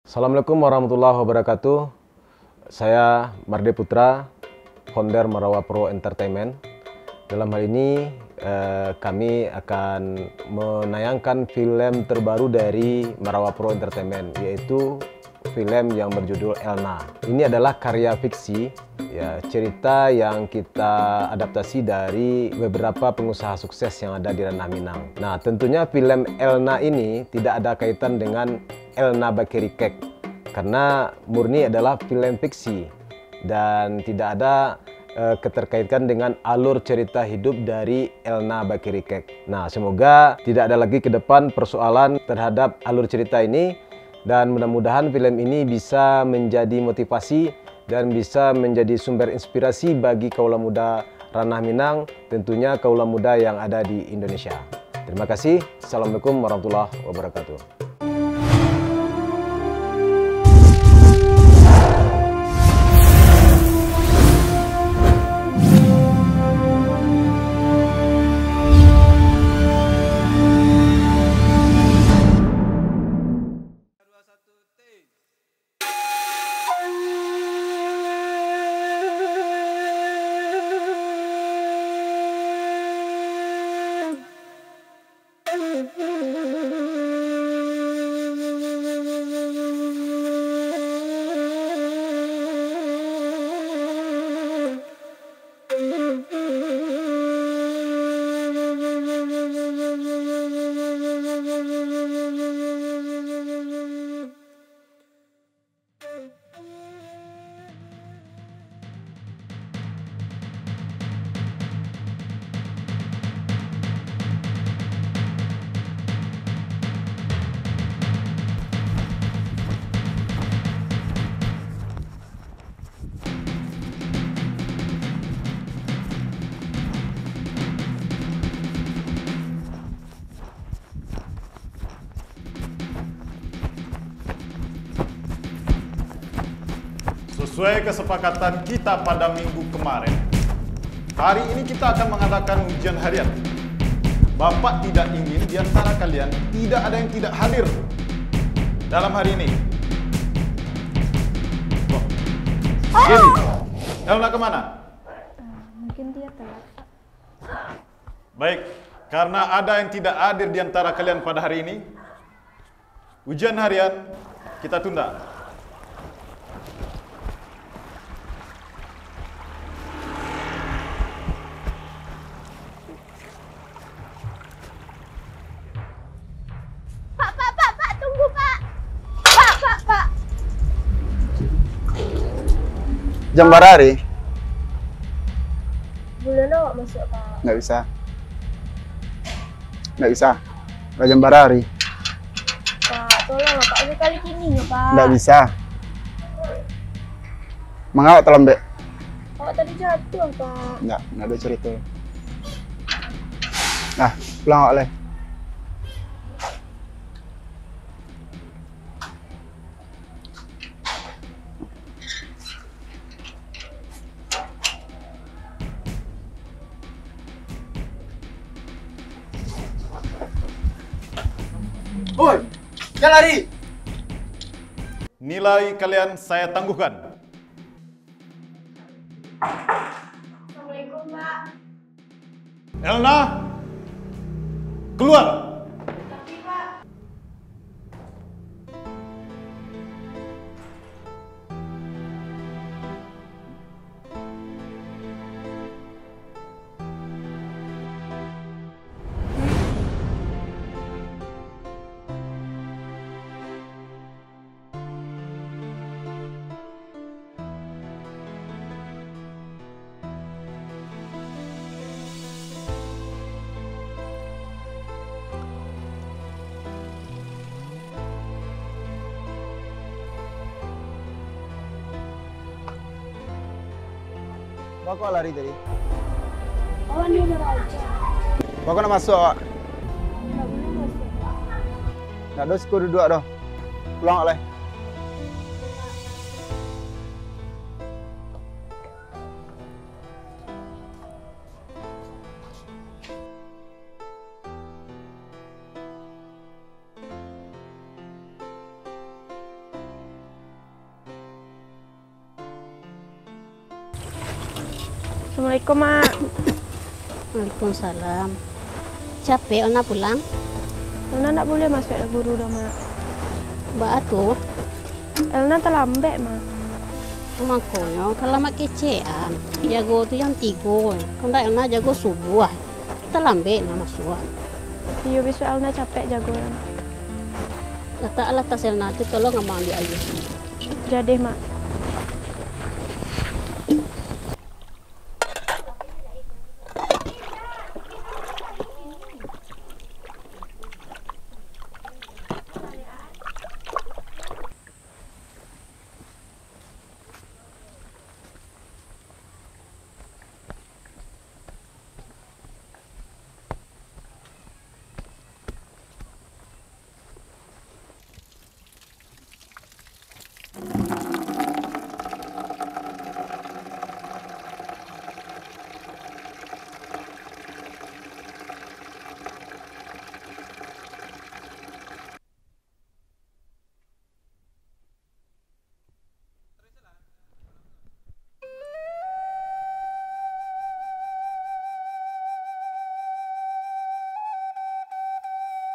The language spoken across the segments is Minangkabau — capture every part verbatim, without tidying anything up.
Assalamualaikum warahmatullahi wabarakatuh. Saya Marde Putra, founder Marawa Pro Entertainment. Dalam hal ini, eh, kami akan menayangkan film terbaru dari Marawa Pro Entertainment, yaitu film yang berjudul Elna. Ini adalah karya fiksi, ya, cerita yang kita adaptasi dari beberapa pengusaha sukses yang ada di Ranah Minang. Nah, tentunya film Elna ini tidak ada kaitan dengan Elna Bakirikek, karena murni adalah film fiksi dan tidak ada, eh, keterkaitan dengan alur cerita hidup dari Elna Bakirikek. Nah, semoga tidak ada lagi ke depan persoalan terhadap alur cerita ini, dan mudah-mudahan film ini bisa menjadi motivasi dan bisa menjadi sumber inspirasi bagi kaula muda Ranah Minang, tentunya kaula muda yang ada di Indonesia. Terima kasih. Assalamualaikum warahmatullahi wabarakatuh. Sesuai kesepakatan kita pada minggu kemarin, hari ini kita akan mengadakan ujian harian. Bapak tidak ingin di antara kalian tidak ada yang tidak hadir dalam hari ini. Loh. Gini, Elna kemana? Mungkin dia telat, Pak. Baik, karena ada yang tidak hadir di antara kalian pada hari ini, ujian harian kita tunda. Pak, Pak, Pak, Pak, tunggu, Pak. Pak, Pak, Pak. Jam bara hari? Bulan awak masuk, Pak. Nggak bisa. Nggak bisa. Lah jam bara hari? Pak, tolong, Pak. Sekali kini nyo, Pak. Nggak bisa. Mangawak talambek? Awak tadi jatuh, Pak. Nggak, nggak ada cerita. Nah, pulang awak lai. Oi, jangan lari! Nilai kalian saya tangguhkan. Assalamualaikum, Pak. Elna, keluar! Tapi, Pak. Baa kok lari tadi? Awak ni baraja. Baa kok nak masuak awak? Ndak buliah masuak. Ndak ado siko duduak doh. Pulang awak lai. Assalamualaikum, Mak. Waalaikumsalam. Capek Elna pulang? Elna ndak buliah masuak guru doh, Mak. Baa tu? Elna talambek, Mak. Makonyo, kalau Mak kecekan, jago tu jam tigo. Kandak Elna jago subuah. Talambek Elna masuak. Iyo, bisuak Elna capek jago, Mak. Latak alah tas Elna tu, tolong Amak ambiak aia. Jadi, Mak.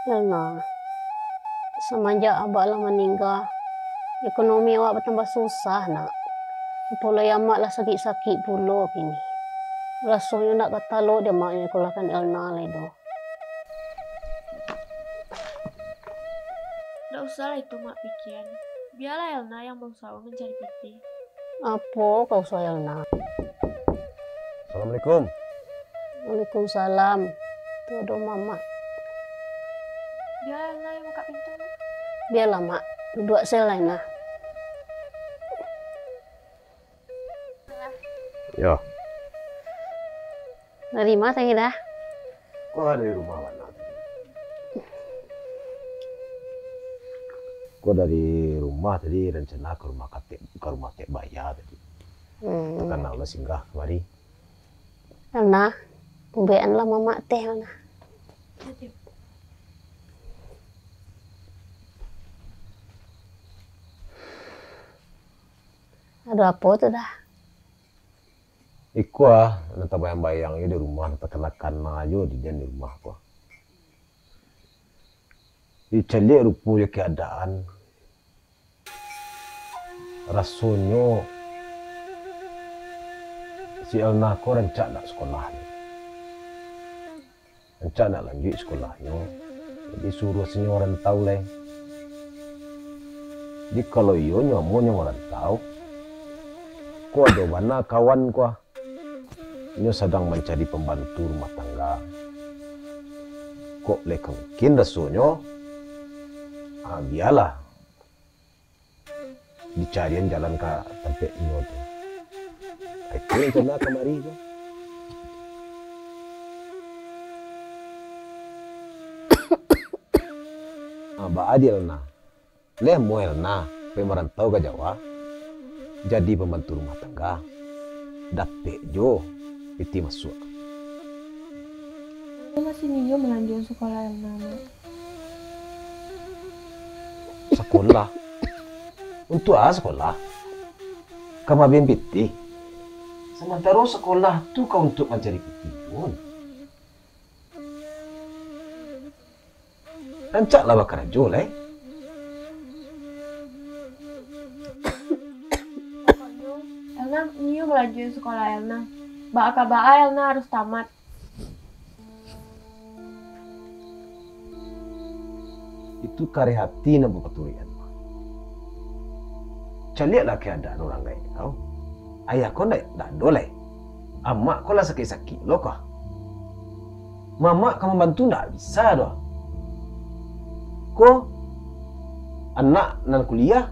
Elna, samanjak abak lah maningga, ekonomi awak batambah susah, nak. Apo lai amak lah sakik-sakik pulo kini. Rasonyo ndak ka talok di amak nyekolahkan Elna lai doh. Ndak usahlah itu Mak pikian. Bialah Elna yang bausaho mancari pitih. Apo ka usaho Elna? Assalamualaikum. Waalaikumsalam. Tu ado Mamak. Bialah Elna yang buka pintu. Bialah, Mak. Duduak se lah, Elna. Yo. Dari ma tadi dah? Ko dari rumah bana tadi. Ko dari rumah tadi, rancana ka rumah katek, ka rumah Tek Baya tadi. Hmm. Takana lah singgah kamari. Nah, buekan lah Mamak teh, nah. Ado apo tu dah? Iko ah, nan tabayang-bayang jo di rumah, nan takana-kana jo di den di rumah ko. Dicaliak rupo jo keadaan, rasonyo si Elna ko rancak nak sakolah ni. Rancak nak lanjuik sakolahnyo, jadi suruah sinyo marantau lai. Jadi kalau iyo nyo amuah nyo marantau, ko ado bana kawan ko ah, inyo sadang mancari pambantu rumah tangga. Kok lai ka mungkin rasonyo, ah, bialah. Dicarian jalan ka tampek inyo tu. Itu rencana kamari tu. Ah, baa di Elna. Leh mo Elna, pai marantau ka Jawa. Jadi pambantu rumah tangga. Dapek jo pitih masuak. Masih nio malanjuikan sakolah Elna, Mak. Sakolah? Untuak a sakolah? Ka mabian pitih? Samantaro sakolah tu ka untuak mancari pitih pun. Rancaklah bakarajo lai. Pokoknyo, Elna nio malanjuikan sakolah Elna. Baa ka baa Elna harus tamat. Itu kareh ati nan bapaturuik an. Caliaklah keadaan urang gaek ko. Ayah ko ndak, ndak ado lai. Amak ko lah sakik-sakik lo ko. Mamak ka mambantu ndak bisa doh. Ko, anak nan kuliah,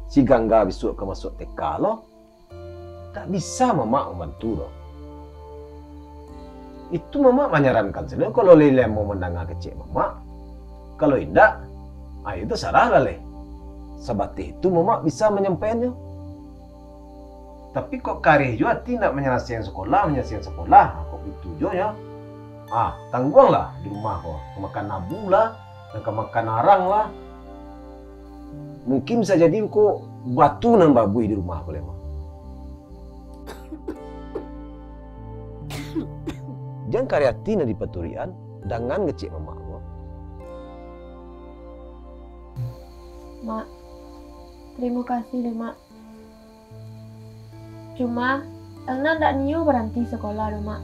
si Gangga bisuak ka masuak T K lo. Tak bisa mamak mambantu doh. Itu mamak manyarankan sajo kalau lai lamo mandanga kecek mamak. Kalau indak, ah, itu sarahlah lai. Sabateh itu mamak bisa manyampaiannyo. Tapi kok kareh juo ati nak manyalasaian sakolah, manyalasaian sakolah, kok itu juo nyo. Ah, tangguanglah di rumah ko, ka makan abu lah, nan ka makan arang lah. Mungkin bisa jadi ko batu nan babuih di rumah ko lai mah. Jan kareh ati nan dipaturikan, dangan kecek mamak ko. Mak, tarimo kasih deh, Mak. Cuma, Elna ndak nio baranti sakolah doh, Mak.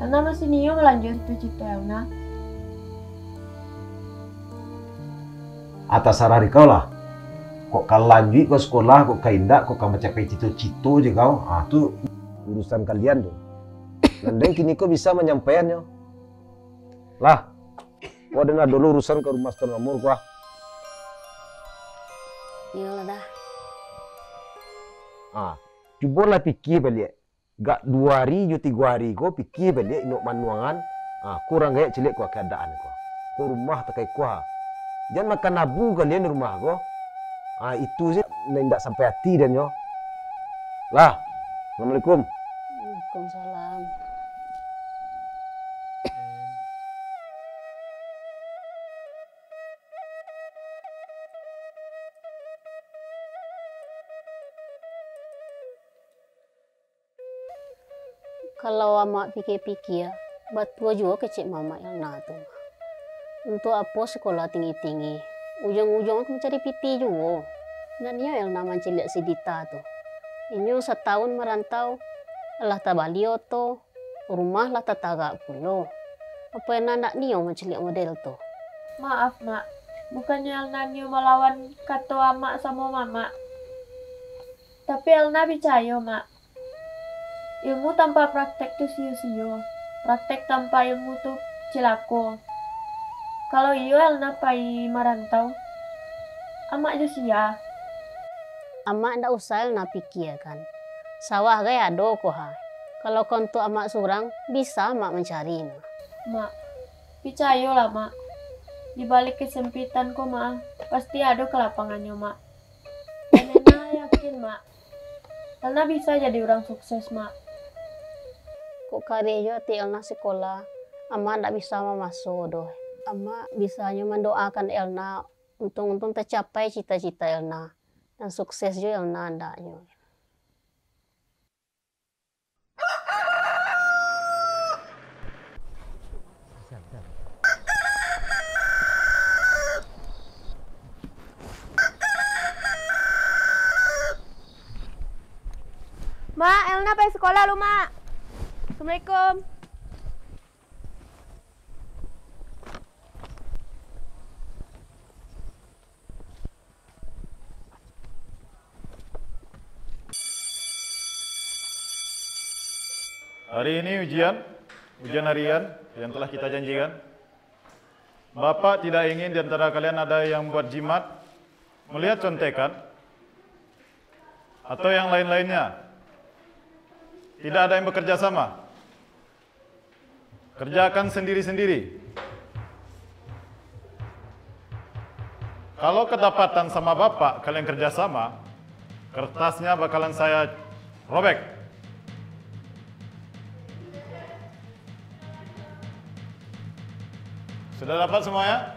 Elna masih nio malanjua cito-cito Elna. Ah, tasarah di kau lah. Kok ka lanjuik kau sakolah, kok ka indak, kok ka mancapai cito-cito je kau. Ah, tu urusan kalian tu. Nan den kini ko bisa manyampaiannyo. Lah, kau den ado lo urusan ka rumah Sutan Makmur ko ah. Iyolah dah. Ah, cubolah pikia baliak. Gak duo ari jo tigo ari ko, pikia baliak inok manuangan. Ah, kurang gaek caliak ko keadaan ko. Ko rumah takai ko ha. Jan makan abu kalian di rumah ko. Ah, itu se nan indak sampai ati den nyo. Lah, assalamualaikum. Waalaikumsalam. Kalau amak pikia-pikia, batua juo kecek mamak Elna tu. Untuak apo sakolah tinggi-tinggi? Ujuang-ujuang ka mancari pitih juo. Ndak nio Elna mancaliak si Dita tu. Inyo satahun marantau, alah tabali oto, rumah lah tatagak pulo. Apo Elna ndak nio mancaliak model tu? Maaf, Mak. Bukannyo Elna nio malawan kato amak samo mamak. Tapi Elna picayo, Mak. Ilmu tanpa praktek tu sio-sio. Praktek tanpa ilmu tu cilako. Kalau iyo Elna pai marantau, amak jo sia? Amak ndak usah Elna pikiakan. Sawah gai ado ko ha. Kalau ka untuak amak surang, bisa amak mancari nah. Mak, picayolah, Mak. Di balik kasempitan ko, Mak, pasti ado kalapangannyo, Mak. Elna yakin, Mak. Elna bisa jadi urang sukses, Mak. Kok kareh jo ati Elna sikola, amak ndak bisa mamaso doh. Amak bisanyo mandoakan Elna, untuang-untuang tacapai cita-cita Elna, nan sukses jo Elna andaknyo. Mak, Elna pai sakolah lu, Mak. Assalamualaikum. Hari ini ujian, ujian harian yang telah kita janjikan. Bapak tidak ingin di antara kalian ada yang buat jimat, melihat contekan, atau yang lain-lainnya. Tidak ada yang bekerja sama. Kerjakan sendiri-sendiri. Kalau kedapatan sama bapak kalian kerja sama, kertasnya bakalan saya robek. Sudah dapat semuanya?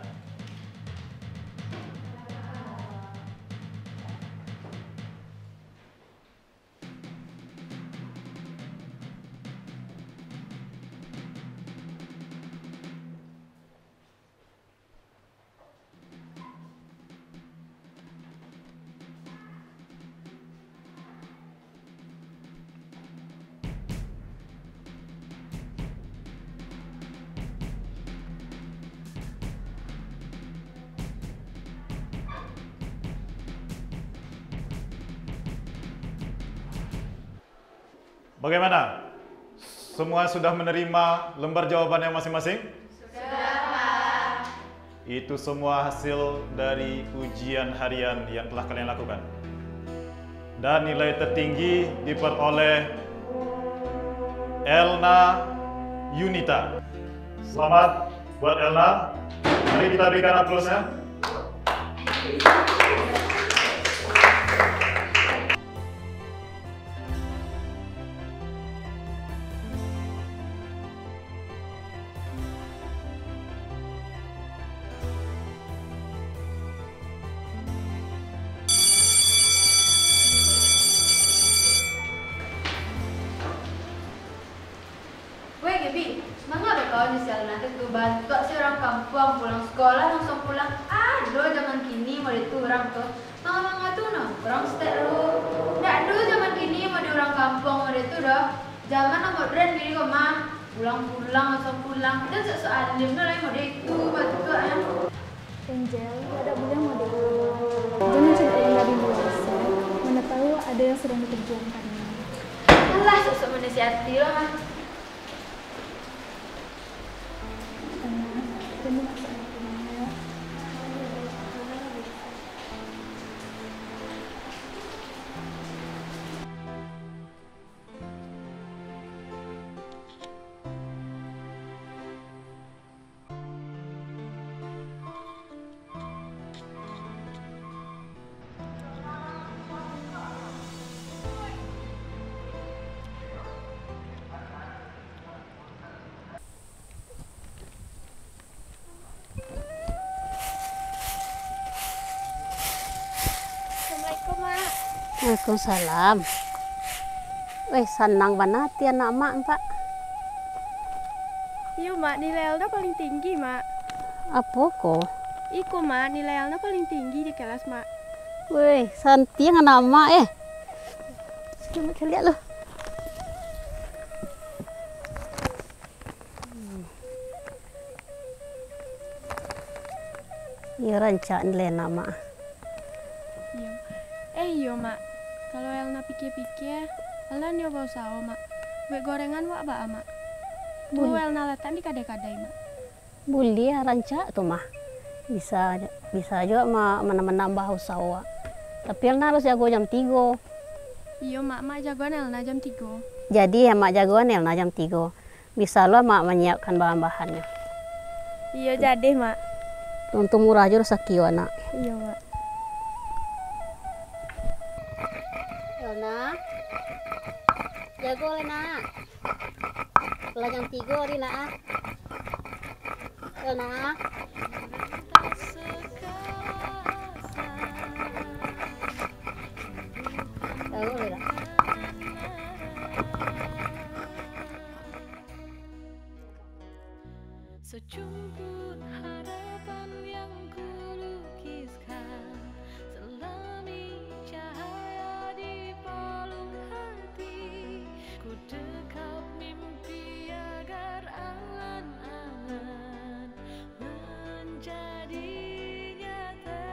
Bagaimana? Semua sudah menerima lembar jawabannya masing-masing? Sudah, Pak. Itu semua hasil dari ujian harian yang telah kalian lakukan. Dan nilai tertinggi diperoleh Elna Yunita. Selamat buat Elna. Mari kita berikan aplausnya. Weh, Gaby, Sialan tu, bantuak si urang kampuang, pulang sekolah langsung pulang. Ado zaman kini model tu urang tu. Manga-manga tu nongkrong stek lu. Ndak ado zaman kini model urang kampuang model tu doh. Zaman lah modern kini ko mah. Pulang-pulang langsung pulang. Jan sok-sok alim tu lai model tu, bantuak, eh. Angel, ndak buliah model tu. Jan mancaliak urang dari lua, Sel. Mana tahu ado yang sadang diperjuangkan. Alah, sok-sok manasihati lo mah. Tenang, tenang, tenang, ya. Assalamualaikum, Mak. Waalaikumsalam. Weh, sanang bana ati anak Mak, Pak. Iyo, Mak, nilai Elna paling tinggi, Mak. Apo ko? Iko, Mak, nilai Elna paling tinggi di kelas, Mak. Weh, santiang anak Mak, eh. Sini, Mak, caliak lu. Hmm. Iyo, rancak nilai Elna, Mak. Iyo. Eh, iyo, Mak. Kalau Elna pikia-pikia, Elna nio bausaho, Mak. Buek gorengan wak baa, Mak? Tu Elna latak di kadai-kadai, Mak. Buliah, rancak tu, Mak. Bisa, bisa juo, Mak, mana-, manambah usaho wak. Tapi Elna harus jago jam tigo. Iyo, Mak. Mak jagoan Elna jam tigo. Jadi, Mak jagoan Elna jam tigo. Bisa lo Mak manyiapkan bahan-bahannyo. Iyo, jadi, Mak. Untuang murah jo rasaki wak, Nak. Iyo, Mak. Elna, jago lai, Nak. Lah jam tigo hari, Nak, ah. Elna. Tahu lah. Sejumput harapan yang kulukiskan, selami cahaya di palung hati. Ku dekap mimpi agar angan-angan menjadi nyata.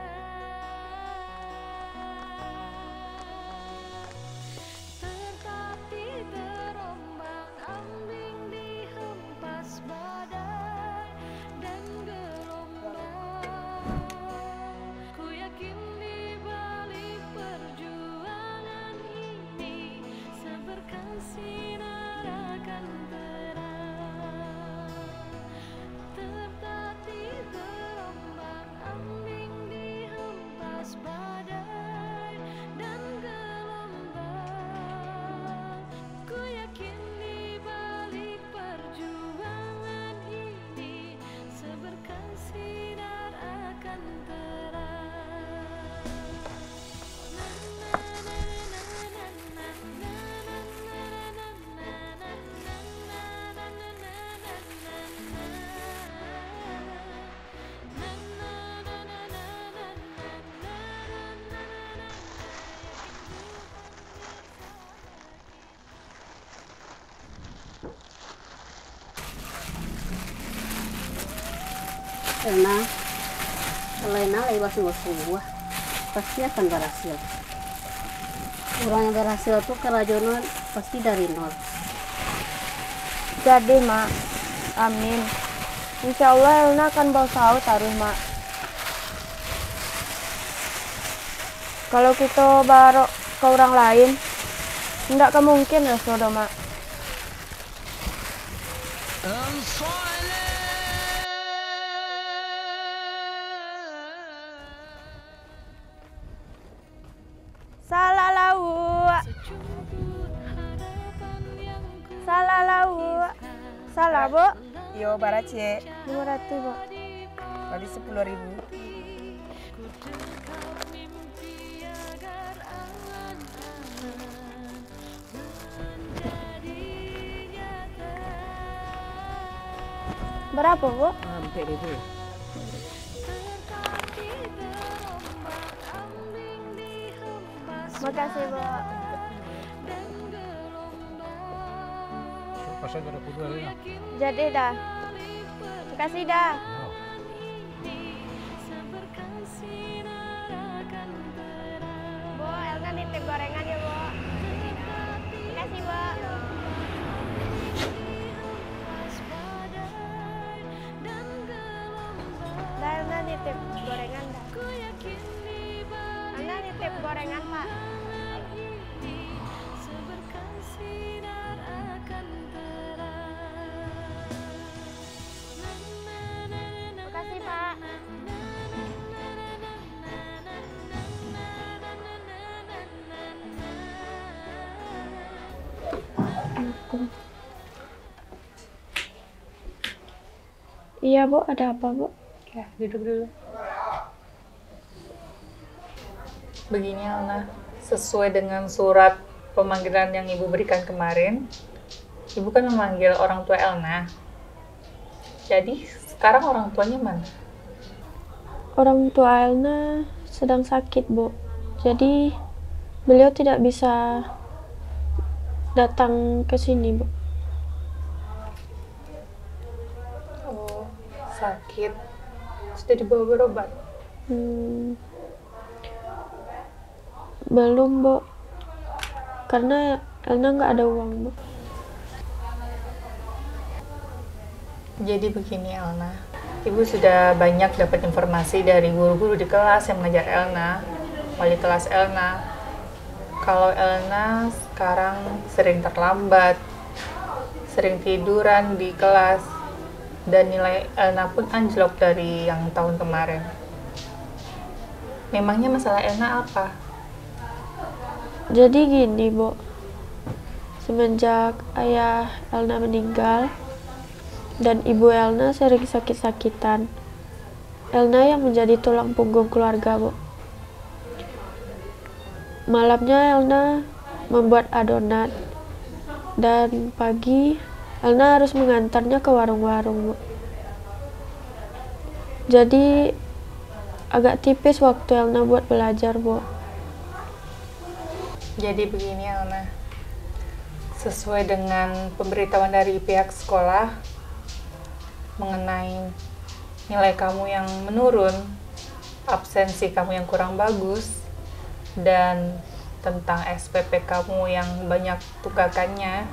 Tertatih terombang-ambing dihempas badai dan gelombang. Ku yakin di balik perjuangan ini, seberkas sinar akan terang. Tertatih terombang-ambing dihempas badai dan gelombang. Ku yakin di balik perjuangan ini, seberkas sinar akan terang. Karena kalau Elna lai basungguah-sungguah, pasti akan barasil. Urang yang barasil tu karajonyo pasti dari nol. Jadi, Mak. Amin. Insya Allah Elna akan bausaho taruih, Mak. Kalau kito baharok ka urang lain, indak ka mungkin raso doh, Mak. Salah lauak. Salah lauak. Salah, Bu. Iyo, bara, Cik? Limo ratuih, Bu. Bali sapuluah ribu. Barapo, Bu? Ampek ribu. Makasih, Bu. Pasal kada kudu hari ini. Jadi dah. Makasih dah. Bu, Elna nitip gorengan ya, Bu. Makasih, Bu. Dah, Elna nitip gorengan dah. Elna nitip gorengan, Pak. Makasih, Pak. Iya, Bu, ada apa, Bu? Ya, duduk dulu. Begini, Elna, sesuai dengan surat pemanggilan yang Ibu berikan kemarin, Ibu kan memanggil orang tua Elna. Jadi, sekarang orang tuanya mana? Orang tua Elna sedang sakit, Bu. Jadi, beliau tidak bisa datang ke sini, Bu. Oh, sakit. Sudah dibawa berobat? Hmm, belum, Bu. Karena Elna nggak ada uang, Bu. Jadi begini, Elna. Ibu sudah banyak dapat informasi dari guru-guru di kelas yang mengajar Elna, wali kelas Elna. Kalau Elna sekarang sering terlambat, sering tiduran di kelas, dan nilai Elna pun anjlok dari yang tahun kemarin. Memangnya masalah Elna apa? Jadi gini, Bu. Semenjak ayah Elna meninggal dan ibu Elna sering sakit-sakitan, Elna yang menjadi tulang punggung keluarga, Bu. Malamnya Elna membuat adonan, dan pagi Elna harus mengantarnya ke warung-warung, Bu. Jadi, agak tipis waktu Elna buat belajar, Bu. Jadi begini, Elna. Sesuai dengan pemberitahuan dari pihak sekolah mengenai nilai kamu yang menurun, absensi kamu yang kurang bagus, dan tentang S P P kamu yang banyak tunggakannya,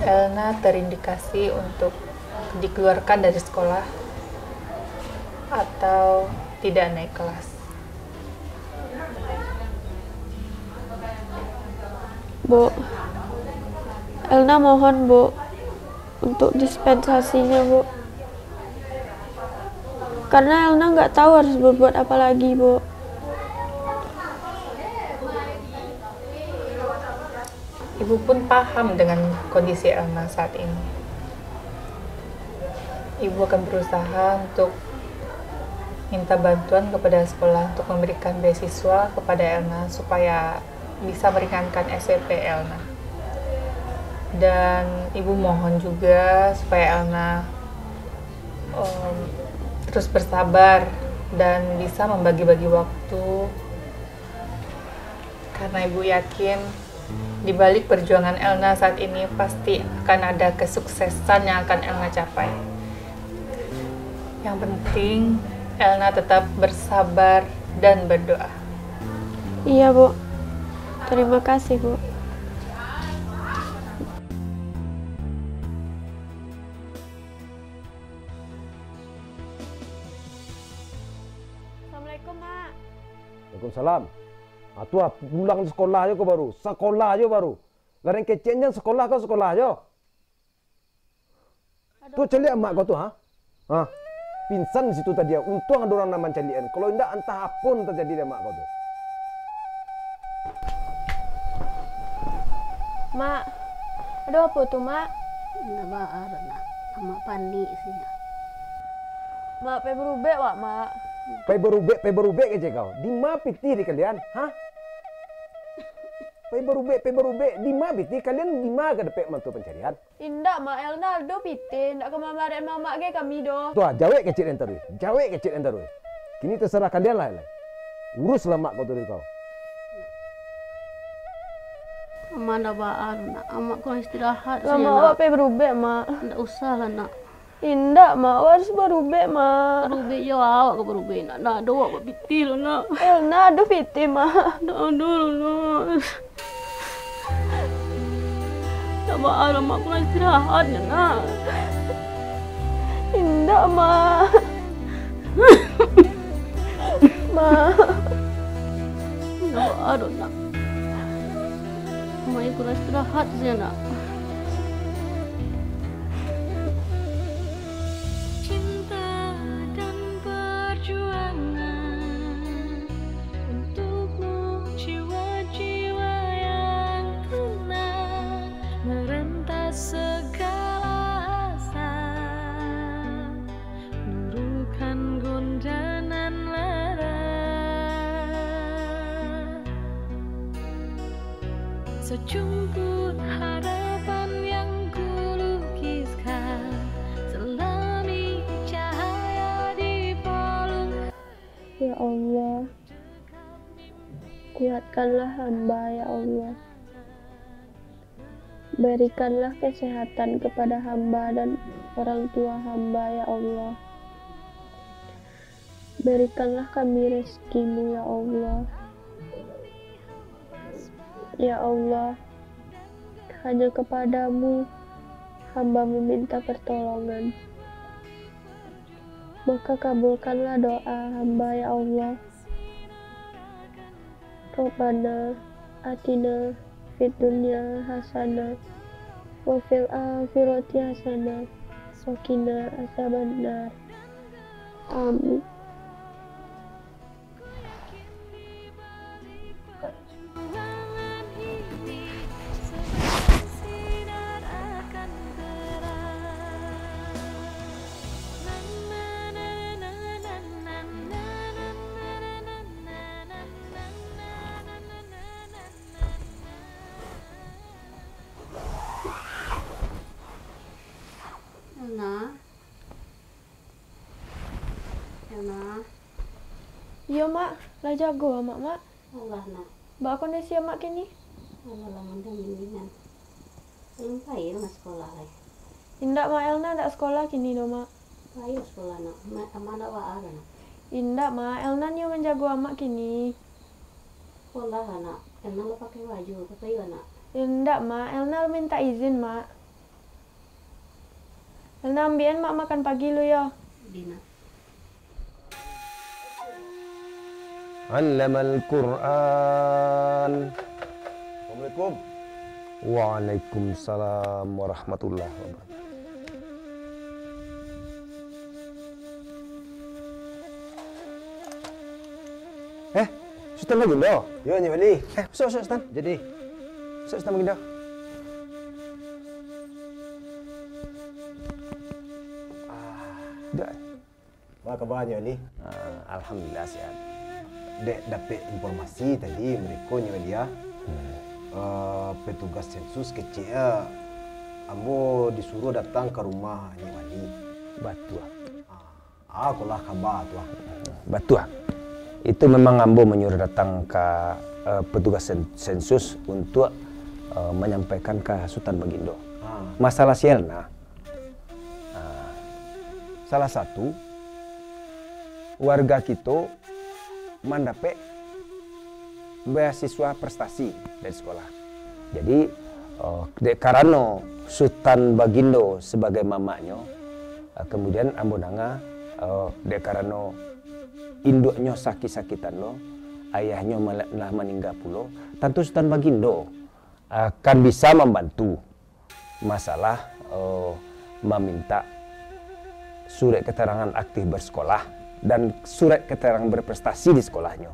Elna terindikasi untuk dikeluarkan dari sekolah atau tidak naik kelas. Bu, Elna mohon, Bu, untuk dispensasinya, Bu. Karena Elna nggak tahu harus berbuat apa lagi, Bu. Ibu pun paham dengan kondisi Elna saat ini. Ibu akan berusaha untuk minta bantuan kepada sekolah untuk memberikan beasiswa kepada Elna supaya bisa meringankan S P P Elna. Dan ibu mohon juga supaya Elna, em, terus bersabar dan bisa membagi-bagi waktu, karena ibu yakin di balik perjuangan Elna saat ini pasti akan ada kesuksesan yang akan Elna capai. Yang penting, Elna tetap bersabar dan berdoa. Iya, Bu. Terima kasih, Bu. Assalamualaikum, Mak. Waalaikumsalam. Ah, tu ah, pulang sekolah jo ko baru. Sekolah jo baru. Gareng kecek nyo sekolah ko sekolah jo. Tu caliak mak ko tu, ha? Ha? Pingsan di situ tadi, untuang ado urang nan mancaliakan. Kalau indak, antah apo nan tajadi dek mak ko tu. Mak, ado apo tu, Mak? Indak baa, Nak. Amak panik sih. Mak, pai barubek wak, Mak. Pai barubek, pai barubek kecek kau. Dima pitih di kalian, ha? Pai barubek, pai barubek, dima pitih kalian, dima ka dapek mantu pancarian? Indak, Mak. Elna ado pitih, indak ka mamaraik mamak gai kami doh. Tu ah, jawek kecek den taruih, jawek kecek den taruih. Kini tasarah kalian lah, lai. Uruslah mak kau taruih kau. Amak ndak baa, nak. Amak kurang istirahat sajo, nak. Amak awak pai barubek, Mak. Ndak usah lah, nak. Indak, Mak. Awak harus barubek, Mak. Barubek jo awak ka barubek, nak. Ndak ado awak bapitih lo, nak. Elna ado pitih, Mak. Ndak ado lo, nak. Ndak baa, Mak, kurang istirahat nyo, nak. Indak, Mak. Mak. Ndak baa, nak. Mak kurang istirahat sajo, nak. Cinta dan perjuangan untukmu, jiwa-jiwa yang tenang, merentas segala asa, luruhkan guncangan lara. Sejumput harapan yang kulukiskan, selami cahaya di palung. Ya Allah, kuatkanlah hamba, ya Allah. Berikanlah kesehatan kepada hamba dan orang tua hamba, ya Allah. Berikanlah kami rezeki-Mu, ya Allah. Ya Allah, hanya kepada-Mu hamba meminta pertolongan. Maka kabulkanlah doa hamba, ya Allah. Rabbana atina fid dunya hasanah, wa fil akhirati hasanah, wa qina azabannar. Amin. Elna. Elna. Iyo, Mak. Lah jago Amak, Mak. Alah, nak. Baa kondisi Amak kini? Alah, lah mandang-mandingan. Alun pai Elna sekolah lai? Indak, Mak. Elna ndak sekolah kini doh, Mak. Pai sekolah, nak. Ma-, Amak ndak baa doh, nak? Indak, Mak. Elna nio manjago Amak kini. Sekolah lah, nak. Elna lah pakai baju, ka pai lah, nak. Indak, Mak. Elna mintak izin, Mak. Elna ambiakan Mak makan pagi lu, yo. Di, nak. Allamal Qur'an. Assalamualaikum. Waalaikumsalam warahmatullahi wabarakatuh. Eh, Sutan Bagindo. Yo, Nyi Wali. Eh, masuak, masuak, Sutan. Jadi. Masuak, Sutan Bagindo. Ah, duduak. Baa kaba, Nyi Wali? Ah, alhamdulillah, sehat. Dek dapek informasi tadi, mereka, Nyi Wali, ah, Hmm. eh, petugas sensus kecek, ah, ambo disuruh datang ka rumah Nyi Wali. Batua. Ah. Ah, ko lah kaba tu, ah. Batua. Itu memang ambo manyuruh datang ka, eh, petugas sen-, sensus untuak, eh, manyampaikan ka Sutan Bagindo. Ah. Masalah si Elna, ah, salah satu warga kito mandapek beasiswa prestasi dari sekolah. Jadi, eh, dek karano Sutan Bagindo sabagai mamaknyo, eh, kamudian ambo danga, eh, dek karano induaknyo sakik-sakitan lo, ayahnyo mala-, lah maningga pulo, tantu Sutan Bagindo akan bisa mambantu masalah, eh, mamintak surek keterangan aktif bersekolah dan surek keterangan berprestasi di sekolahnyo.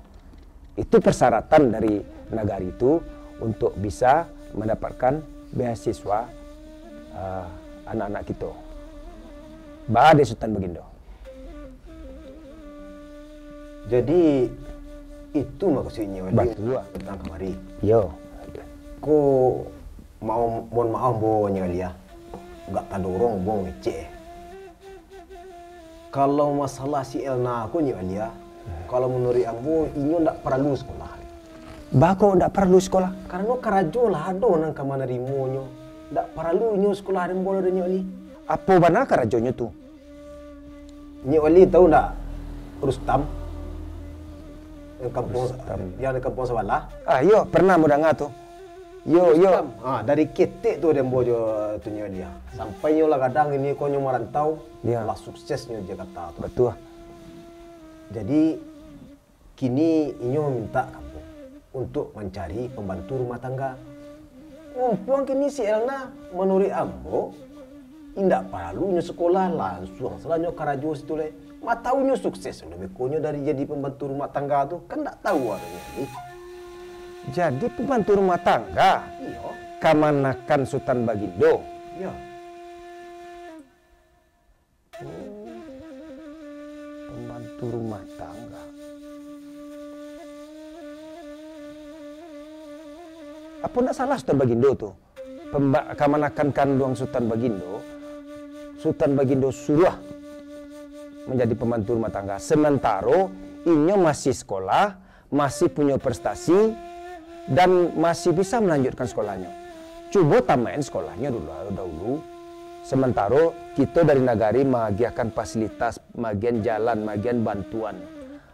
Itu persyaratan dari nagari itu untuk bisa mendapatkan beasiswa, eh, anak-anak kito. Baa dek Sutan Bagindo. Jadi, itu maksudnyo, Wali, Batua. Datang kamari. Yo. Ko, mau, mohon maaf, ambo, Nyiak Wali, ah. Agak tadorong ambo mangecek, eh. Kalau masalah si Elna ko, Nyiak Wali, ah, kalau manuruik ambo, inyo ndak paralu sakolah. Baa kok ndak paralu sakolah? Karano karajo lah ado nan ka manarimonyo. Ndak paralu inyo sakolah dek ambo doh, Nyiak Wali. Apo bana karajonyo tu? Nyiak Wali tahu ndak Rustam? Yang kampuang, Rustam. Yang di kampuang sabalah? Ah, iyo, pernah ambo danga tu. Yo, yo. Rustam, ah, dari ketek tu dek ambo jo tu nyo dia. Sampai nyo lah gadang ini ko nyo marantau, Yo. lah sukses nyo di Jakarta tu. Batua. Jadi, kini inyo mintak ka ambo untuk mancari pambantu rumah tangga. Mumpuang kini si Elna, manuruik ambo, indak paralu nyo sakolah, lansuang salah nyo karajo situ lai. Ma tahu nyo sukses, labiah ko nyo dari jadi pambantu rumah tangga tu, kan ndak tahu aronyo ni. Jadi pambantu rumah tangga? Iyo. Kamanakan Sutan Bagindo? Iyo. Oh, pambantu rumah tangga. Apo ndak salah Sutan Bagindo tu? Pemba-, kamanakan kanduang Sutan Bagindo, Sutan Bagindo suruah manjadi pambantu rumah tangga. Samantaro inyo masih sakolah, masih punyo prestasi, dan masih bisa malanjutkan sakolahnyo. Cubo tamain sakolahnyo dulu, dahulu. Samantaro kito dari nagari maagiahkan fasilitas, maagian jalan, maagian bantuan.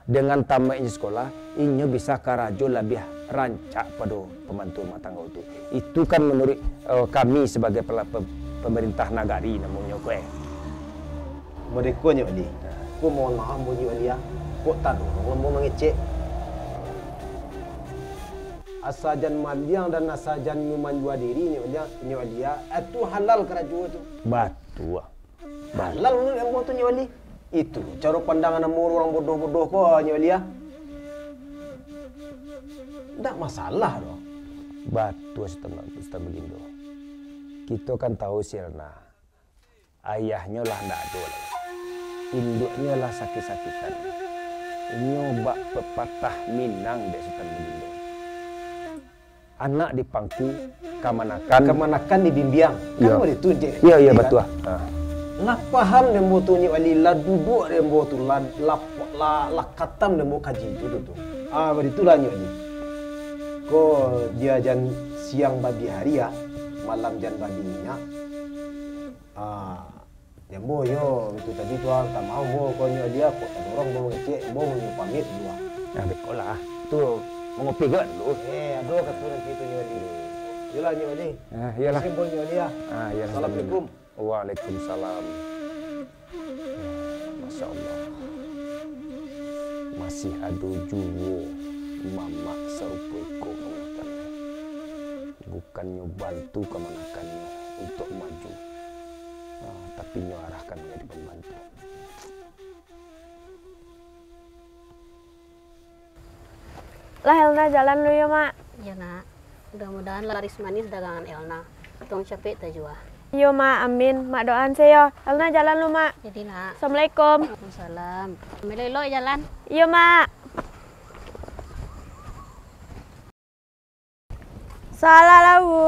Dengan tamaiknyo sakolah, inyo bisa karajo labiah rancak pado pambantu rumah tangga tu. Itu kan manuruik, eh, kami sabagai pela-, pe-, pamarintah nagari namonyo ko, eh. Mode ko, Nyiak Wali. Ko mohon maaf, ambo, Nyiak Wali, ah. Kok tadorong ambo mangecek. Asa jan maliang dan asa jan nyo manjua diri, Nyiak Wali, ah. Nyiak Wali, ah. Itu halal karajo tu. Batua. Halal manuruik ambo tu, Nyiak Wali. Itu caro pandangan ambo urang bodoh-bodoh ko, Nyiak Wali, ah. Ndak masalah doh. Batua, Sutan, Sutan Bagindo. Kito kan tahu si Elna. Ayahnyo lah ndak ado lai. Induaknyo lah sakik-sakikan. Inyo bak pepatah Minang dek Sutan Bagindo. Anak di pangku, kamanakan. Kamanakan di bimbiang. Kan Iyo. baitu, Cik? Iyo, iyo, Kan? batua. Ha. Lah paham dek ambo tu, Nyiak Wali, lah duduak dek ambo tu, lah, lah, lah, lah katam dek ambo kaji tu, tu, tu. Ah, baitulah, Nyiak Wali. Ko dia jan siang babi hari, ah, malam jan babi inyak. Ah, Di ambo yo, itu tadi tu, ah, mintak maaf ambo, ko Nyiak Wali, kok tadorong ambo mangecek, ambo mau pamit dulu, ah. Nah, beko lah. Tu, mangopi gak dulu. Eh, ado kato nan kito, Nyiak Wali. Iyolah, Nyiak Wali. Ah, iyolah. Makasih ambo, Nyiak Wali, ah. Ah, iyolah. Assalamualaikum. Waalaikumsalam. Masya Allah. Masih ado juo mamak sarupo iko kamanakan. Bukannyo bantu kamanakannyo untuak maju, ah, tapi nyo arahkan manjadi pambantu. Lah, Elna jalan dulu yo, Mak. Iyo, Nak. Mudah-mudahan laris manis dagangan Elna. Untuang capek tajua. Iyo, Mak. Amin. Mak doaan sajo. Elna jalan dulu, Mak. Jadi, Nak. Assalamualaikum. Waalaikumsalam. Elok-elok jalan. Iyo, Mak. Salah lah, Bu.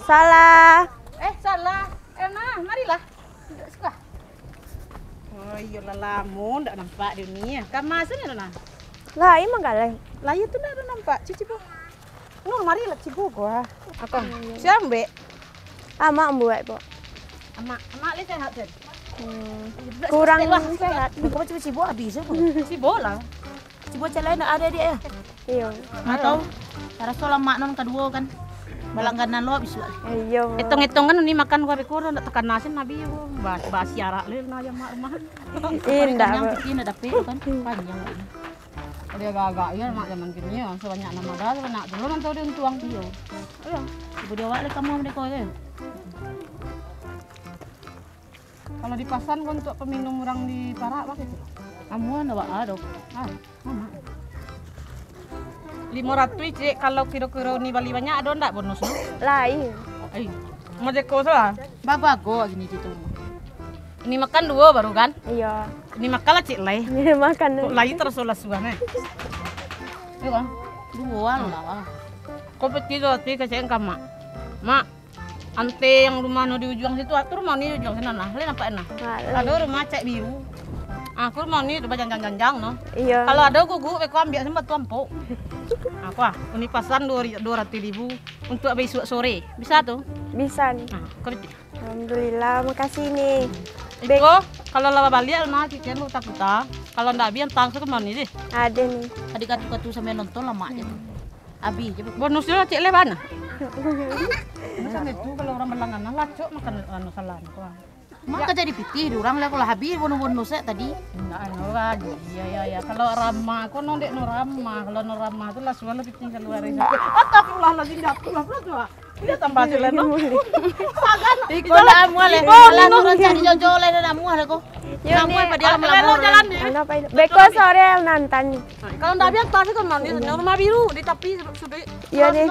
Salah. Eh, salah. Elna, marilah. Duduk siko. Oh, iyolah, lamo ndak nampak dia ni. Kama siko, Elna? Lah, iyo manggaleh. Lah, iyo tu ndak ado nampak. Cuci, Bu. Nur, marilah, cibo gua. Akan. Siapa, Mbak? Amak buat, Bu. Amak, amak ni sehat, Sen? Hmm. Kurang sehat. Kau cuma cibo habis, ya, Bu? Cibo lah. Cibo calai ndak ada dia, ya? Iyo. Nggak tahu. Taraso lamak non kaduo kan. Balangganan lo habis, Bu. Iyo, Bu. Etong-etong kan ni makan gua beko, ndak takana sen habis, Bu. Ba-, basi arak le, na jamak rumah. Indak, Bu. Kenyang, tapi ndak dapek kan. Panjang. Dia agak-agak ya, mak zaman kini ya. Sebanyak nama dah, sebanyak dulu nanti dia untuang. Iyo. Iyo. Ibu dia awak le kamu mereka ya. Kalau dipasan kau untuk peminum orang di Parak, apa itu? Amuan awak ada. Ah, mama. Lima ratus, Cik, kalau kiro-kiro ni bali banyak, ada ndak bonus no? Lain. Ai, mau jeko salah. Babago gini gitu. Ini makan dua baru kan? Iya. Ini makan lah, Cik, lai. Ini makan. Kok lai terus lah suan, eh? Iya kan? Dua lah. Ko piti tu, piti kecek ka Mak. Mak, ante yang rumah no di ujuang situ, tu rumah ni ujuang sinan lah. Lai nampak nah. Ado rumah cek biru. Ah, ko rumah ni tu bajanjang-janjang no. Iyo. Kalau ado guguk, beko ambiak samo tu ampok. Ah, ko ah, ko ni pasan duo ri-, duo ratuih ribu untuk bisuak sore. Bisa tu? Bisa ni. Ah, ko piti. Alhamdulillah, makasih ni. Iko, kalau lah baliak, Alma, kikian lu takuta. Kalau ndak, Abi, antang ka rumah ni deh. Ado ni. Tadi katu-katu sambil nonton lah, Mak, je tu. Abi je. Bonus dia cek leban. Macam itu, kalau urang balangganan, lacok makan anu salah tu. Mak ka jadi pitih di urang lah, kalau Abi bonus-bonus tadi. Ndak, anu lah, iya, iya, iya. Kalau Rama, ko no dek no Rama. Kalau no Rama tu lah suara pitih keluar. Astagfirullahaladzim, jatuh lah, pula tu, ah. Dia tambah silen, no? Iko ndak amuah leh. Alah, no, urang cari jojo leh, ndak amuah leh ko. Yo, ndak amuah, ni. Padiah lamo-lamo jalan ni. Beko sore nantan ni. Kalau ndak biasa, tapi kan manis. Rumah biru di tapi sudah. Yo, ni.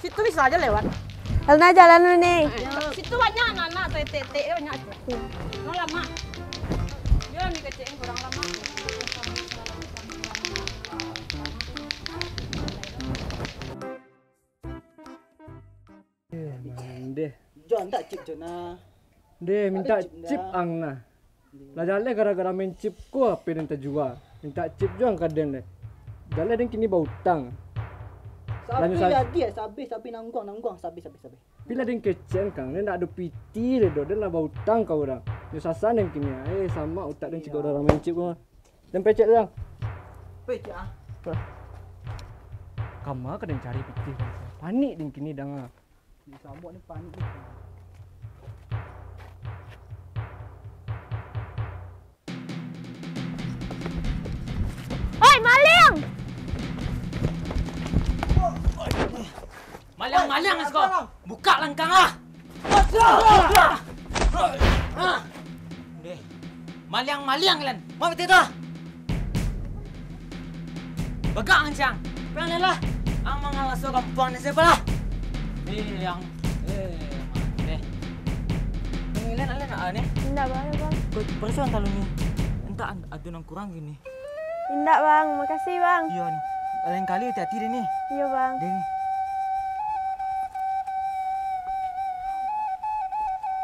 Situ bisa aja lewat. Alna jalan dulu ni. Situ banyak anak-anak, tu etek-etek banyak. Iya. No lamo. Dia ni kecil, kurang lamo. Deh. Jon, tak cip, Jon, ah. Deh, minta cip ang nah. Lah jaleh gara-gara main cip ko H P den tajua. Minta cip jo ang ka den deh. Jaleh den kini bautang. Sabi jadi, eh, sabi, sabi nangguang, nangguang, sabi, sabi, sabi. Tapi lah den kecek ang, den ndak ado piti deh doh, den lah bautang ka urang. Nyo sasan den kini, eh, samak utak den cik urang main cip ko. Den pecek tu, Bang. Pecek, ah. Kama ka den cari pitih, Bang? Panik den kini danga. Di Sambuak ni panik ni. Oi, maliang! Maliang, maliang, Asko! Buka langkang ah! Deh. Maliang-maliang kalian. Mau betul tu? Bagak ang ciang. Piang lah. Ang mangalaso kampuang ni siapa lah? Eh, yang, eh, deh. Ini lain, lain, ah, ni. Indak, Bang, Bang. Kau perasaan kalau ni. Entah an-, ada nang kurang gini. Indak, Bang. Makasih, Bang. Iya, ni. Lain kali hati-hati deh, ni. Iya, Bang. Deh, ni.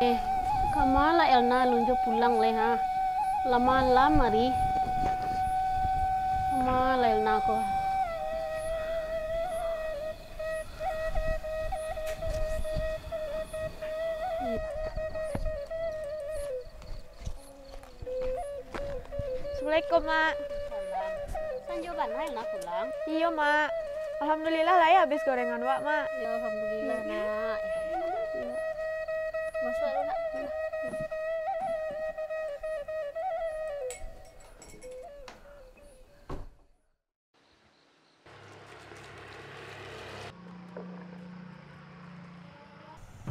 Eh, kama lah Elna alun jo pulang lai, ha? Lah malam ari. Kama lah Elna ko? Assalamualaikum, Mak. Salam. Sanjo bana Elna pulang? Iyo, Mak. Alhamdulillah lah, ya, habis gorengan wak, Mak. Ya, alhamdulillah, Nak. Masuk dulu, Nak.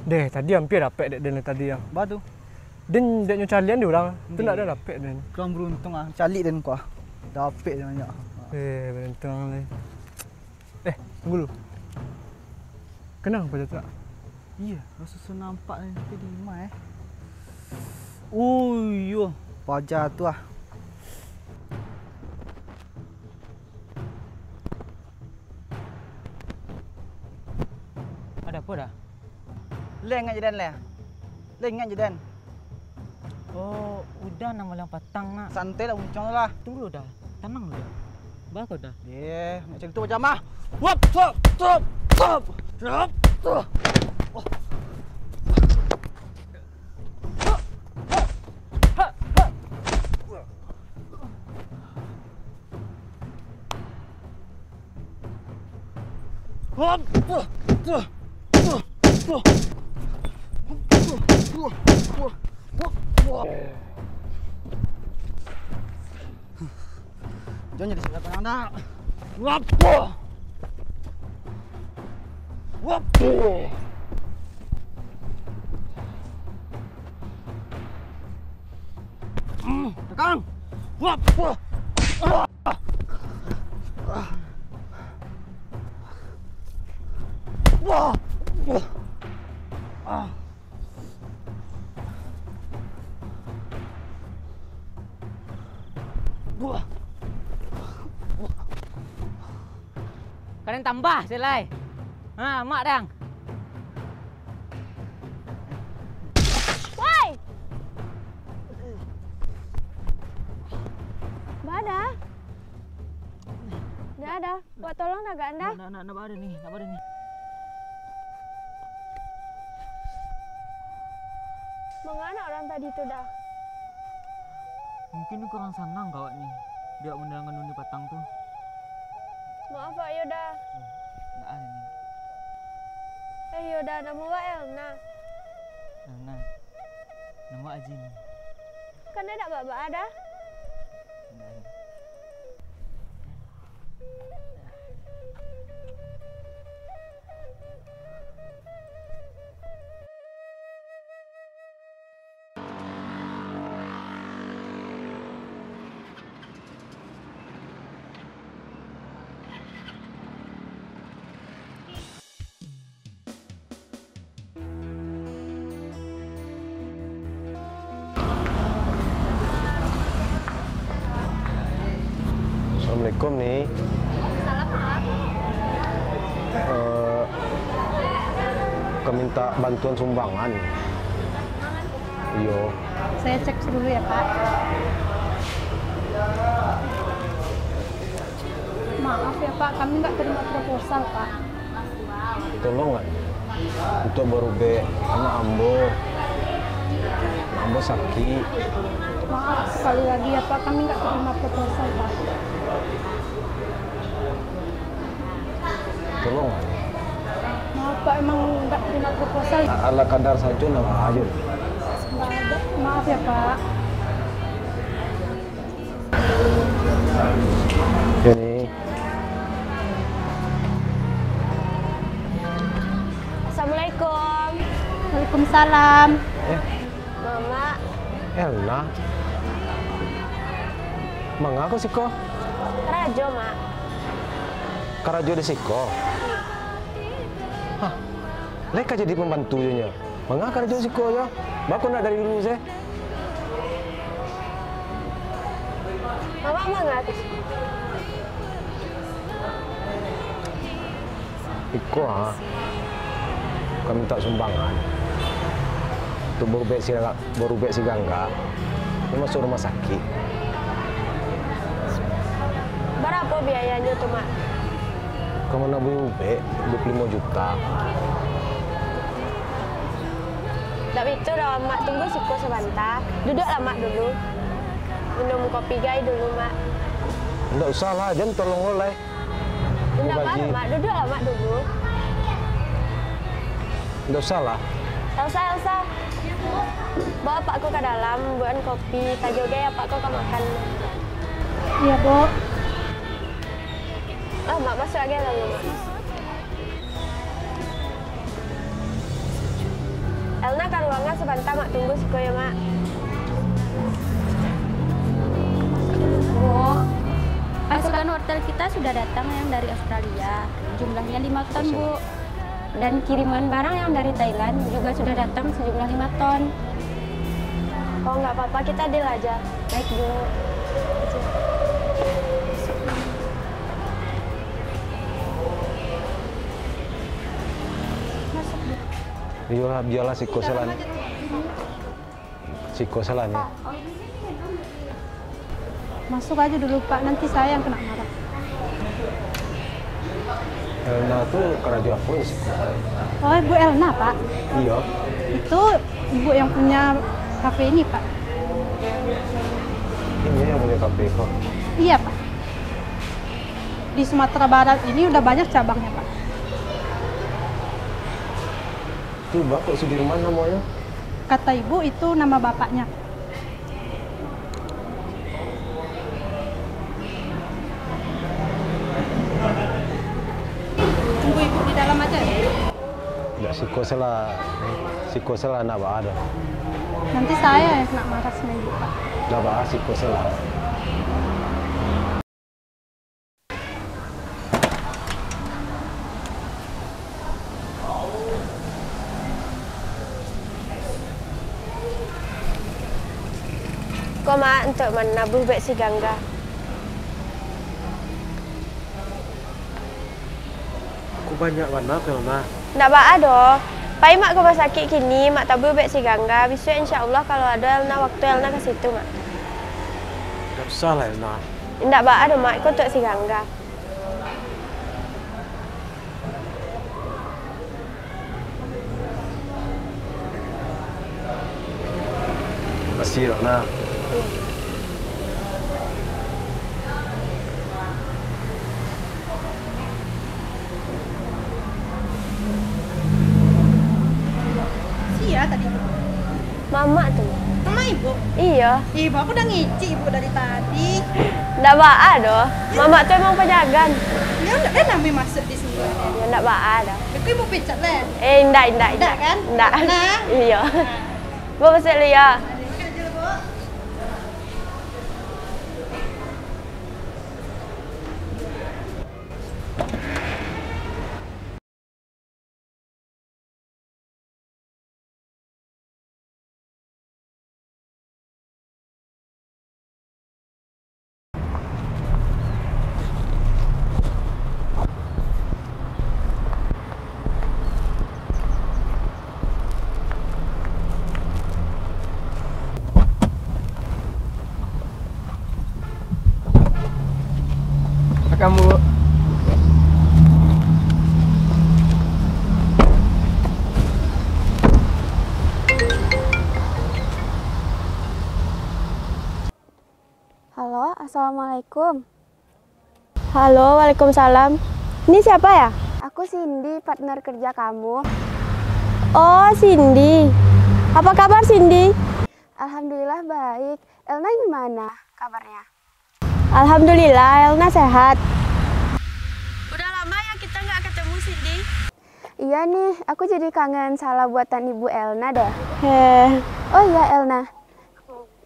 Deh, tadi ampia dapek dek den tadi, ah. Ba tu? Den dek nyo calian di urang, tu ndak ado dapek den. Kurang beruntung, ah. Caliak den ko, ah. Dapek den banyak. Eh, beruntung lai. Eh, tunggu dulu. Kenang paja tu, ah? Iya, raso so nampak ni, tapi di ma, eh? Oh, iyo. Paja tu, ah. Ada apa dah? Lai ingat jo den, lai? Lai ingat jo den? Oh, udah nak malam patang, Nak. Santai lah, uncong lah. Tunggu lu dah. Tanang lu dah. Ba ko dah. Yeh, macam tu macam ah. Wap, top, top, top. Wap, top. Jangan jadi salah pandang dah. Wapo? Wapo? Hmm, tekan. Wapo? Ah. Wah. Wah. Ah. Wah. Kalian tambah, Selai. Ha, mak dang. Woi! Bada? Ndak ada. Buat tolong dah, Ganda. Nak, nak, nak, nak bada ni, nak bada ni. Mangana urang tadi tu dah? Mungkin kurang sanang ka awak ni, dek mandangakan uni patang tu. Maaf, Pak Yoda. Eh, ndak ada ni. Eh, Yoda, namo wak Elna? Elna. Namo Aji ni. Kan ndak baa-baa dah. Ndak ada. Assalamualaikum, Ni. Salam, Pak. Eh, ka minta bantuan sumbangan. Iyo. Saya cek dulu ya, Pak. Maaf ya, Pak, kami nggak terima proposal, Pak. Tolonglah, untuak barubek anak ambo. Anak ambo sakik. Maaf sekali lagi ya, Pak, kami nggak terima proposal, Pak. Tolonglah. Maaf, Pak, emang nggak terima proposal. A-, ala kadar sajo lah, Pak, ajo. Nggak ada. Maaf ya, Pak. Ini. Assalamualaikum. Waalaikumsalam. Eh. Mama. Elna. Manga ko siko? Karajo, Mak. Karajo di siko? Hah. Lai ka jadi pambantu jo nyo. Manga karajo siko jo? Baa kok ndak dari dulu se? Mama manga tu. Iko, ha. Ka minta sumbangan. Untuak barubek si, barubek si Gangga. Nyo masuak rumah sakik. Barapo biayanyo tu, Mak? Ka mambali ubek, duo puluah limo juta. Ndak baitu doh, Mak. Tunggu siko sabanta. Duduaklah, Mak, dulu. Minum kopi gai dulu, Mak. Ndak usah lah, jan tolong lo lai. Ndak apo, Mak. Duduaklah, Mak, dulu. Ndak usah lah. Ndak usah, ndak usah. Bawa apak ko ka dalam, buekan kopi, tajo gai apak ko ka makan. Iyo, Bu. Ah, Mak, masuak gai dalam. Elna ka ruangan sabanta, Mak, tunggu siko yo, Mak. Bu, pasukan hotel kita sudah datang yang dari Australia. Jumlahnya lima ton, Bu. Dan kiriman barang yang dari Thailand juga sudah datang sejumlah lima ton. Oh, nggak apa-apa, kita deal aja. Baik, Bu. Masuk, Bu. Iyolah, bialah siko se lah. Siko se lah ni. Masuk aja dulu, Pak, nanti saya yang kena marah. Elna tu karajo apo di siko? Oh, Ibu Elna, Pak? Iyo. Itu Ibu yang punya kafe ini, Pak? Ini yang punya kafe ko? Iya, Pak. Di Sumatera Barat ini udah banyak cabangnya, Pak. Tu Bapak Sudirman namonyo? Kata Ibu, itu nama bapaknya. Tunggu Ibu di dalam aja. Ndak, siko se lah, siko se lah, ndak baa doh. Nanti saya yang kena marah sama Ibu, Pak. Ndak baa, siko se lah. Ko, Mak, untuak manabuah ubek si Gangga. Ko Banyak bana ko, Elna. Ndak baa doh. Pai Mak ka rumah sakik kini, Mak tabua ubek si Gangga. Bisuak insya Allah kalau ado Elna wakatu, Elna ka situ, Mak. Ndak usah lah, Elna. Ndak baa doh, Mak. Iko untuak si Gangga. Makasih, Rona. Sia tadi tu? Mamak tu. Mamak ibu? Iyo. Ibu, aku udah ngicik ibu dari tadi. Ndak baa doh. Mamak tu emang pajagan. Dia ndak pernah main masuk di sini. Ya, ndak baa doh. Aku ibu pecat lah. Eh, indak, indak, indak. Indak, kan? Indak. Nah. Iyo. Nah. Bu, masuk dulu, yo. Welcome, Bu. Halo, assalamualaikum. Halo, waalaikumsalam. Ini siapa ya? Aku Cindy, partner kerja kamu. Oh, Cindy. Apa kabar, Cindy? Alhamdulillah, baik. Elna gimana kabarnya? Alhamdulillah, Elna sehat. Udah lama ya kita nggak ketemu, Cindy. Iya nih, aku jadi kangen sala buatan Ibu Elna deh. Heh. Oh iya, Elna.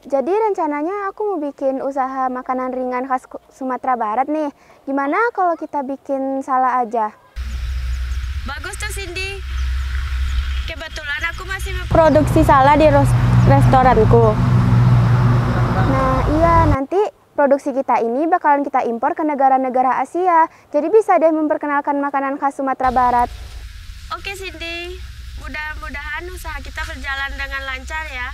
Jadi rencananya aku mau bikin usaha makanan ringan khas Ku-, Sumatera Barat nih. Gimana kalau kita bikin sala aja? Bagus tuh, Cindy. Kebetulan aku masih memproduksi sala di ros-, restoranku. Nah, iya, nanti produksi kita ini bakalan kita impor ke negara-negara Asia. Jadi bisa deh memperkenalkan makanan khas Sumatera Barat. Oke, Cindy. Mudah-mudahan usaha kita berjalan dengan lancar ya.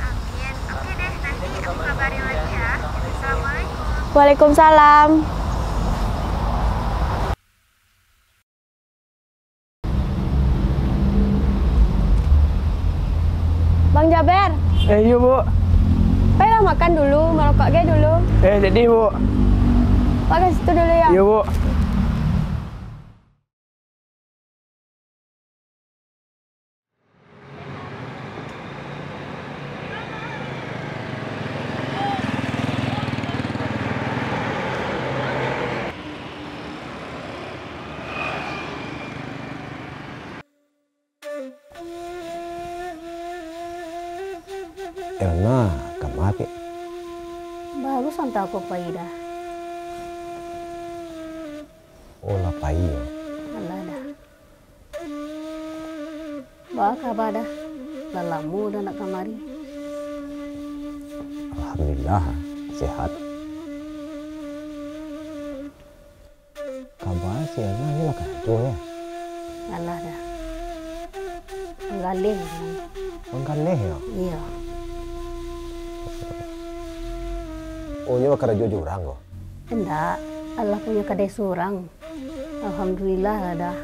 Amin. Oke deh, nanti aku kabarin lagi ya. Assalamualaikum. Waalaikumsalam. Bang Jaber. Eh, iyo, Bu. Pailah makan dulu, marokok ge dulu. Eh, jadi, Bu. Pak, ke situ dulu ya. Iyo, Bu. Elna, kama, Pik? Baru santa ko pai dah. Oh, lah pai, yo? Alah dah. Baa kaba dah? Lah lamo dah ndak kamari. Alhamdulillah, sehat. Kaba si Elna ni lah karajo, yo? Alah dah. Manggaleh. Manggaleh, yo? Iyo. Oh, nyo bakarajo jo urang ko? Indak, alah punyo kadai surang. Alhamdulillah lah dah,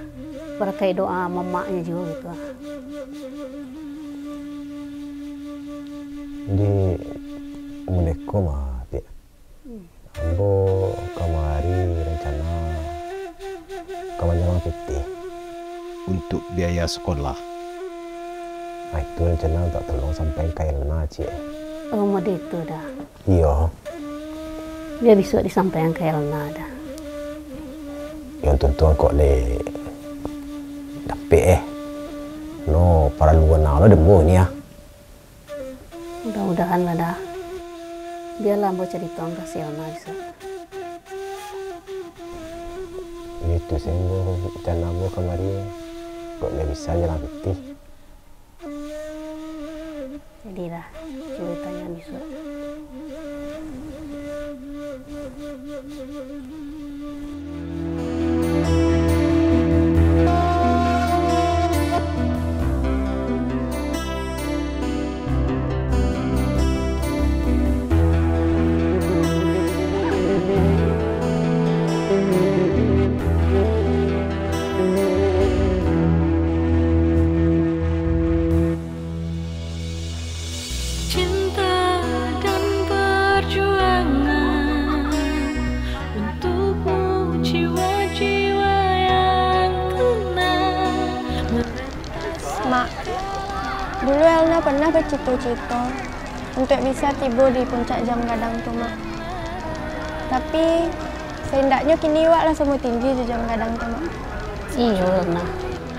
barakaik doa mamaknyo juo gitu. Di muleko mah, Pik. Hmm. Ambo kamari rancana ka manjalang pitih. Untuk biaya sekolah. Ah, itu rancana mintak tolong sampaian ka Elna, Cik. Oh, mode itu dah. Iyo. Bia bisuak disampaian ka Elna dah. Yang tuntuang kok le dapek eh. No, paralu bana lo demo ni ah. Mudah-mudahan lah dah. Bialah ambo caritoan ka si Elna bisuak. Itu sih ambo, rencana ambo kamari kok le bisa jalan pitih. Jadilah, cubo tanyo bisuak. Mak, dulu Elna pernah bacito-cito untuak bisa tibo di puncak Jam Gadang tu, Mak. Tapi, saindaknyo kini wak lah samo tinggi jo Jam Gadang tu, Mak. Iyo, Elna.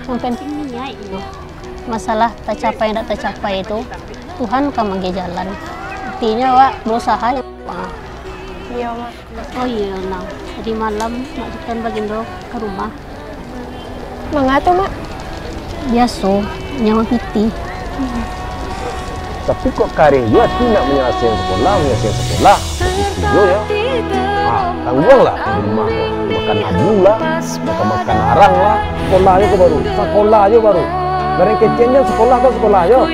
Yang penting niaik, iyo. Masalah tacapai indak tacapai tu, Tuhan ka maagiah jalan. Intinyo, wak berusaha, yo. Iyo, Mak. Oh iyo, Nang. Tadi malam Mak Dikan bagindo ka rumah. Manga tu, Mak? Biaso, nyawa pitih. Tapi kok kareh juo ati nak manyalasaikan sakolah, manyalasaikan sakolah. Itu juo, yo. Ha, tangguanglah di rumah. Makan abu lah, makan-makan arang lah. Sakolah juo ko baru, sakolah juo baru. Barang keceknyo sakolah ko sakolah juo.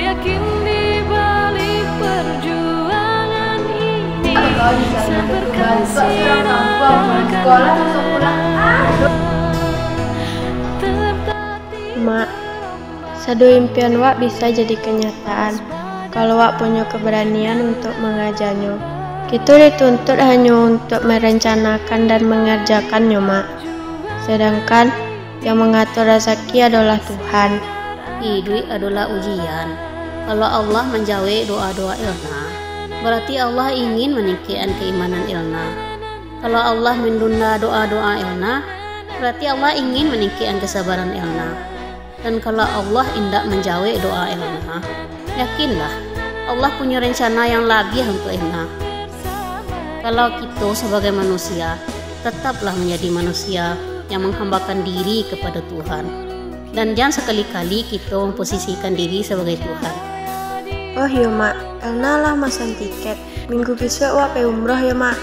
Mak, sado impian wak bisa jadi kanyataan, kalau wak punyo kabaranian untuak mangajanyo. Kito dituntuik hanyo untuak marencanakan dan mangarjakan-Nyo, Mak. Sadangkan, yang mangatur rasaki adolah Tuhan. Iduik adolah ujian. Kalau Allah manjawek doa-doa Elna, barati Allah ingin maningkekkan kaimanan Elna. Kalau Allah mandunda doa-doa Elna, barati Allah ingin maningkekkan kasabaran Elna. Dan kalau Allah indak manjawek doa Elna, yakinlah, Allah punyo rencana yang labiah untuak Elna. Kalau kito sabagai manusia, tataplah manjadi manusia yang manghambakan diri kapado Tuhan. Dan jan sakali-kali kito mamposisikan diri sabagai Tuhan. Oh iyo, Mak, Elna lah masan tiket. Minggu bisuak wak pai umroh yo, Mak.